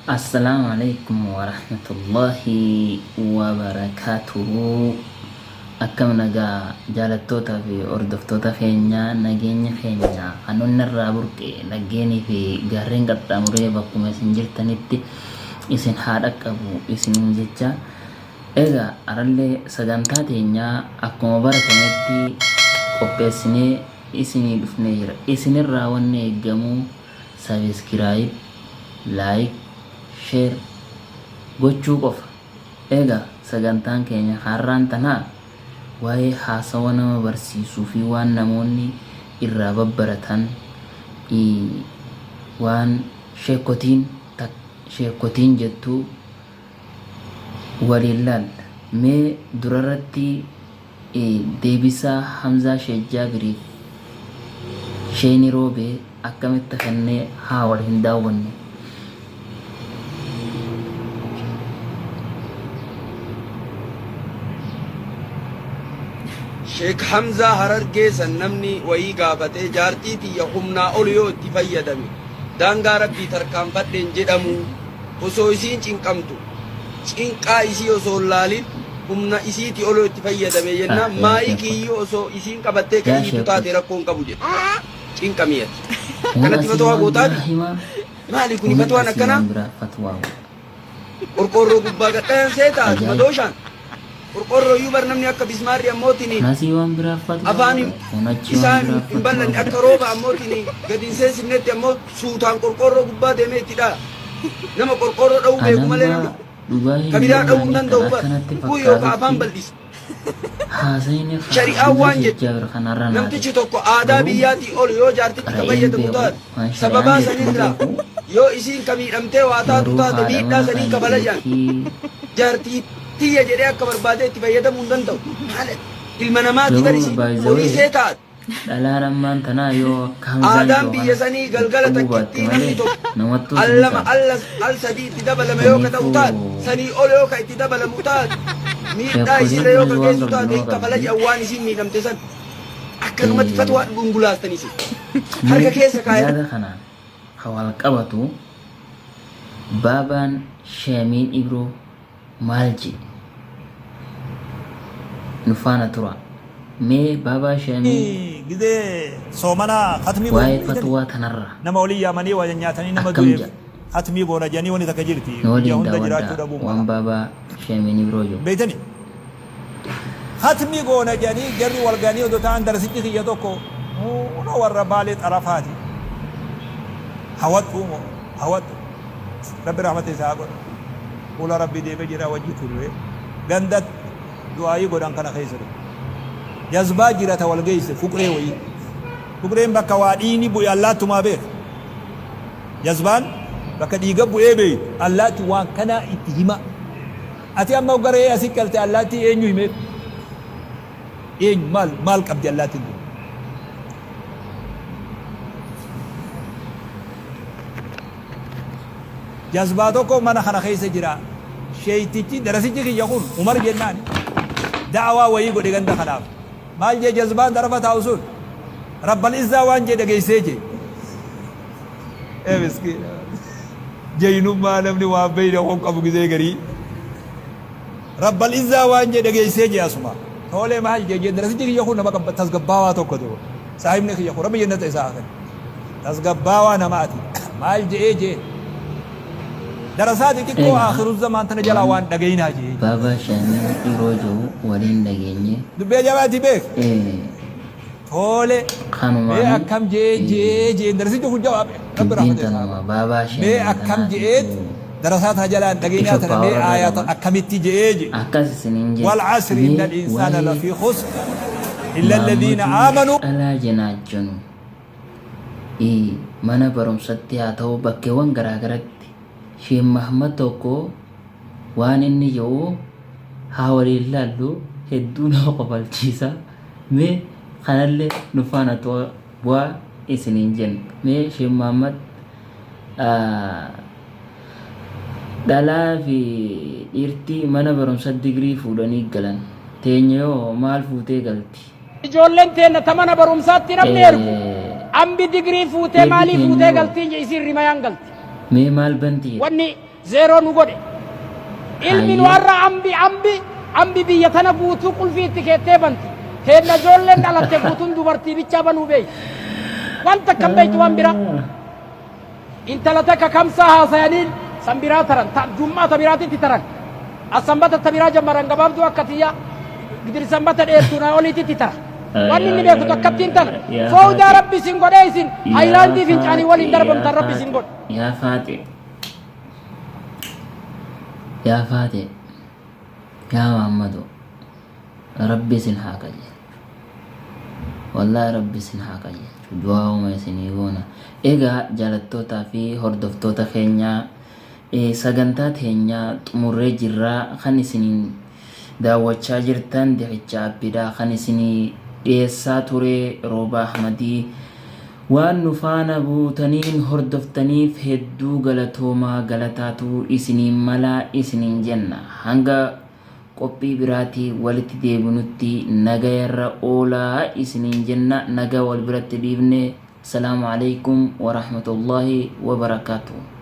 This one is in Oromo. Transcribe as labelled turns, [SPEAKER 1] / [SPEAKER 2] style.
[SPEAKER 1] Assalaamu Aleeykum Warahmatullaahi Wabarakaatuhu Akkam nagaa jaalattoota fi hordoftoota keenya, nageenya keenya kan onnarraa burqe laggeenii fi gaarreen qaxxaamuree bakkuma isin jirtanitti isin haa dhaqqabu isiniin jecha. Egaa arallee sagantaa teenya akkuma baratametti qopheessinee isinii dhufnee jira. Isinirraa wanni eeggamu Sabiskiraayib, like, share gochuu qofa. Egaa sagantaan keenya ka har'aan tanaa waa'ee haasawa nama barsiisuu fi waan namoonni irraa babbaratan waan sheekkotiin sheekkotiin jettu waliin laalla. Mee durarratti Deebisaa Hamzaa Sheek Jaabiriif Sheeyni Roobee akkamitti kennee haa waliin daawwannu.
[SPEAKER 2] Sheek Hamzaa Harargee san namni wayii gaafatee jaartii tiyya humnaa ol yoo itti fayyadame daangaa Rabbii tarkaanfadhe hin jedhamuu? Osoo isiin cinqamtu cinqaa isii osoo hin laalin humna isiitii ol yoo itti fayyadame
[SPEAKER 1] Ah,
[SPEAKER 2] jennaan
[SPEAKER 1] yaa
[SPEAKER 2] maayikii
[SPEAKER 1] sheekota.
[SPEAKER 2] iyyuu osoo isiin qabattee ka
[SPEAKER 1] Yaa
[SPEAKER 2] iyyitu taate
[SPEAKER 1] sheekota.
[SPEAKER 2] rakkoo hin qabu jedhe. Cinqamii ati.
[SPEAKER 1] Kun
[SPEAKER 2] Akkanatti
[SPEAKER 1] asii
[SPEAKER 2] fatwaa
[SPEAKER 1] waan
[SPEAKER 2] gootaa
[SPEAKER 1] biraa
[SPEAKER 2] mi?
[SPEAKER 1] himaa,
[SPEAKER 2] Maali kuni
[SPEAKER 1] kunin
[SPEAKER 2] fatwaan
[SPEAKER 1] asii
[SPEAKER 2] akkanaa?
[SPEAKER 1] waan biraa fatwaa godha.
[SPEAKER 2] Qorqoorroo gubbaa gad dhayan seeta ati
[SPEAKER 1] Ajaa'iba.
[SPEAKER 2] madooshaan. Qorqoorroo iyyuu bar namni akka bismaarri ammootiin
[SPEAKER 1] Kun asii waan biraa fatwaa
[SPEAKER 2] afaan
[SPEAKER 1] godha, kun achii
[SPEAKER 2] isaa
[SPEAKER 1] waan biraa
[SPEAKER 2] hin
[SPEAKER 1] fatwaa
[SPEAKER 2] bal'anne
[SPEAKER 1] godha.
[SPEAKER 2] akka rooba ammootiin gad hin seensifnetti ammoo suutaan qorqoorroo gubbaa deemee itti dhaha. Nama qorqoorroo dha'uu
[SPEAKER 1] An
[SPEAKER 2] beeku malee
[SPEAKER 1] amma
[SPEAKER 2] namni
[SPEAKER 1] dhugaa
[SPEAKER 2] ka
[SPEAKER 1] hin
[SPEAKER 2] biraa dha'uu hin
[SPEAKER 1] barbaanne kan
[SPEAKER 2] danda'u bar.
[SPEAKER 1] akka natti
[SPEAKER 2] Kun yookaan afaan
[SPEAKER 1] fakkaatutti
[SPEAKER 2] bal'isa.
[SPEAKER 1] haasayni ka
[SPEAKER 2] Shari'aan
[SPEAKER 1] Hamzaa
[SPEAKER 2] waan
[SPEAKER 1] Sheek
[SPEAKER 2] jettu
[SPEAKER 1] Jaabir kanarra naa
[SPEAKER 2] namtichi
[SPEAKER 1] ta'e.
[SPEAKER 2] tokko aadaa
[SPEAKER 1] Garuu
[SPEAKER 2] biyyaatii ol yoo jaartitti ka
[SPEAKER 1] qara'een
[SPEAKER 2] fayyadamu
[SPEAKER 1] beeku,
[SPEAKER 2] taate
[SPEAKER 1] waan shari'aan
[SPEAKER 2] sababaa
[SPEAKER 1] jettu hin
[SPEAKER 2] sanirraa
[SPEAKER 1] beeku.
[SPEAKER 2] yoo isiin ka miidhamtee waa taatu
[SPEAKER 1] Garuu
[SPEAKER 2] taate
[SPEAKER 1] haadha
[SPEAKER 2] miidhaa
[SPEAKER 1] mana
[SPEAKER 2] saniin kafala jedhan.
[SPEAKER 1] kankeetii
[SPEAKER 2] Jaartii tiyya jedhee akka barbaadee itti fayyadamuu hin danda'u. Maal ilma namaati bar
[SPEAKER 1] Garuu
[SPEAKER 2] isiin
[SPEAKER 1] by the
[SPEAKER 2] horii
[SPEAKER 1] way
[SPEAKER 2] see taate.
[SPEAKER 1] dhalaan ammaan tanaa yoo akka Hamzaan
[SPEAKER 2] Aadaan
[SPEAKER 1] jiru
[SPEAKER 2] biyya
[SPEAKER 1] kana
[SPEAKER 2] sanii galgala
[SPEAKER 1] caccabuu baatte
[SPEAKER 2] takkittii namni
[SPEAKER 1] malee
[SPEAKER 2] tokko
[SPEAKER 1] namattuu
[SPEAKER 2] al
[SPEAKER 1] isin
[SPEAKER 2] lama
[SPEAKER 1] taate.
[SPEAKER 2] al al sadii itti dabalame yoo ka ta'u taate
[SPEAKER 1] Saniifuu
[SPEAKER 2] sanii ol yoo ka itti dabalamu taate miidhaa
[SPEAKER 1] sheekkotiin
[SPEAKER 2] isiirra yoo
[SPEAKER 1] tunis
[SPEAKER 2] ka
[SPEAKER 1] waan
[SPEAKER 2] geessu
[SPEAKER 1] qabdu
[SPEAKER 2] taate
[SPEAKER 1] nama
[SPEAKER 2] hin kafala
[SPEAKER 1] qabdi.
[SPEAKER 2] jedhan waan isiin miidhamte san akkanumatti fatwaa dhungulaastan isin harka
[SPEAKER 1] Mee
[SPEAKER 2] keessa kaayadha.
[SPEAKER 1] yaada kanaan ka wal qabatu baabaan Sheemiin Ibroo maal jedhe? Nu faana turaa. Mee baabaa Sheemiin
[SPEAKER 3] Gizee soomana khatmii godhan
[SPEAKER 1] waa'ee
[SPEAKER 3] ni beeytanii?
[SPEAKER 1] fatwaa tanarraa
[SPEAKER 3] Nama olii yaamanii waa nyaatanii nama
[SPEAKER 1] akkam
[SPEAKER 3] du'eef
[SPEAKER 1] jedha?
[SPEAKER 3] khatmii goona jedhanii wanni takka jirti.
[SPEAKER 1] Nu
[SPEAKER 3] Guyyaa
[SPEAKER 1] waliin
[SPEAKER 3] hunda jiraachuu
[SPEAKER 1] daawwadhaa
[SPEAKER 3] dhabuun
[SPEAKER 1] waan
[SPEAKER 3] mala.
[SPEAKER 1] baabaa Sheemiin Ibroo jedhu.
[SPEAKER 3] Beeytanii? Khatmii goona jedhanii jarri wal gahanii odoo ta'an darasichi kiyya tokko kunoo warra Baalee xarafaati. Hawadhuu moo hawadhu. Rabbi rahmata isaa haa godhu. Fuula Rabbii deemee jira wajji turre. Ganda du'aayii godhan kana keessa dhufe. Jazbaa jira ta wal geesse fuqree wayii. Fuqreen bakka waa dhiigni bu'e allaattumaa beeka. Jazbaan bakka dhiiga bu'ee beeytu allaatti waan kanaa itti hima. Ati amma garee asi galte allaattii eenyu himeef? Eenyu maal maal qabdi allaattiin tun? Jazbaa tokko mana kana keessa jira. Sheeytichi darasichi kiyya kun Umar jennaan da'awaa wayii godhe ganda kanaaf. Maal jee jazbaan darafa taa'u sun? Rabbal izzaa waan jee dhageessee jee. Ee miskiina. Jaynummaa namni waan beeyne kun qabu gizee garii. Rabbal izzaa waan jee dhageessee jee asuma. Toolee maal jee jee darasichi kiyya kun nama tasgabbaawaa tokko ta'u. Saahibni kiyya kun rabbi jannata isaa haa kennu. Tasgabbaawaa namaati. Maal je'ee jeen. Darasaa xixiqqoo
[SPEAKER 1] Egaa
[SPEAKER 3] aakhiru zamaan tana jalaa
[SPEAKER 1] waan
[SPEAKER 3] waan dhagayinaa je'ee.
[SPEAKER 1] Baabaa Shaamiin Ibroo jedhu waliin dhageenye.
[SPEAKER 3] Dubbii ajaa'ibaati beek. Toole. Mee
[SPEAKER 1] Kanumaanuu
[SPEAKER 3] akkam je'ee je'ee jeen darasichi kun jawaabe. Rabbi
[SPEAKER 1] dubbiin
[SPEAKER 3] rahmata isaa haa
[SPEAKER 1] tanuma
[SPEAKER 3] godhu.
[SPEAKER 1] baabaa
[SPEAKER 3] Mee
[SPEAKER 1] Shaamiin
[SPEAKER 3] akkam je'eet
[SPEAKER 1] tanaatiitu
[SPEAKER 3] darasaa tana jalaa hin dhagayinaa
[SPEAKER 1] xiqqisho
[SPEAKER 3] tana mee
[SPEAKER 1] power irra
[SPEAKER 3] aayaa
[SPEAKER 1] qaba.
[SPEAKER 3] akkamitti je'ee je'e.
[SPEAKER 1] Akkas isiniin jedhe
[SPEAKER 3] Wal asri
[SPEAKER 1] mee
[SPEAKER 3] innal insaana
[SPEAKER 1] waa'ee
[SPEAKER 3] lafii khusr illa alladhiina
[SPEAKER 1] Maammaduu
[SPEAKER 3] aamanuu.
[SPEAKER 1] dhalaa janaajjanu mana barumsatti haa ta'u bakkeewwan garaa garatti Sheek Mahammad tokko waan inni jedhu haa waliin laallu hedduu nama kofalchiisa mee kanallee nu faana bu'aa isiniin jenna mee Sheek Mahammad Dhalaa fi dhiirti mana barumsa digirii fuudhanii galan. Teenya yoo maal fuutee galti?
[SPEAKER 4] Ijoolleen teenna ta mana barumsaatti namni ergu ambi digirii fuutee
[SPEAKER 1] Dhiirri
[SPEAKER 4] maalii
[SPEAKER 1] teenya
[SPEAKER 4] fuutee
[SPEAKER 1] hoo
[SPEAKER 4] galtii je isiin rimayaan galti.
[SPEAKER 1] mee maal banti jedhe?
[SPEAKER 4] Wanni Zeeroo nu godhe. Ilmi nu
[SPEAKER 1] Hayyee.
[SPEAKER 4] har'a ambi ambi ambi biyya tana guutuu qulfii itti keettee banti. Teenna ijoolleen dhalatte guutuun dubartii bichaa banuu beeyti. Waan takka hin beektu waan biraa. Intala takka kamsaa haasayaniin san biraa taran ta jum'aa ta biraatitti taran. As sanbata ta biraa jammaran gabaabduu akka tiyya gidir sanbata dheertuu naa oliititti tara. Wanni inni beeku takkattiin tana.
[SPEAKER 1] Yaa
[SPEAKER 4] Fowdaa
[SPEAKER 1] Faaxee.
[SPEAKER 4] rabbi isin godhee isin
[SPEAKER 1] Yaa
[SPEAKER 4] hayilaandii fincaanii waliin
[SPEAKER 1] Faaxee, yaa
[SPEAKER 4] darbamtan rabbi isin
[SPEAKER 1] Faaxee,
[SPEAKER 4] godhe.
[SPEAKER 1] yaa Faaxee. Yaa Faaxee. Yaa Mahammadoo. Rabbi isin haa qajeelchu. Wallaahi Rabbi isin haa qajeelchu. Du'aa'uma isinii goona. Egaa jaalattootaa fi hordoftoota keenyaa sagantaa teenya xumurree jirra. Kan isiniin daawwachaa jirtan Diqicha Appidha. Kan isinii dhiyeessaa ture Roobaa Ahmadii. Waan nu faana buutaniin hordoftaniif hedduu galatoomaa galataatu isiniin mala isiniin jenna. Hanga qophii biraatii walitti deebinutti nagayarra oolaa isiniin jenna. Nagaa wal biratti dhiifne. Salaamu alaikum warahmatullahi wabarakaatuh.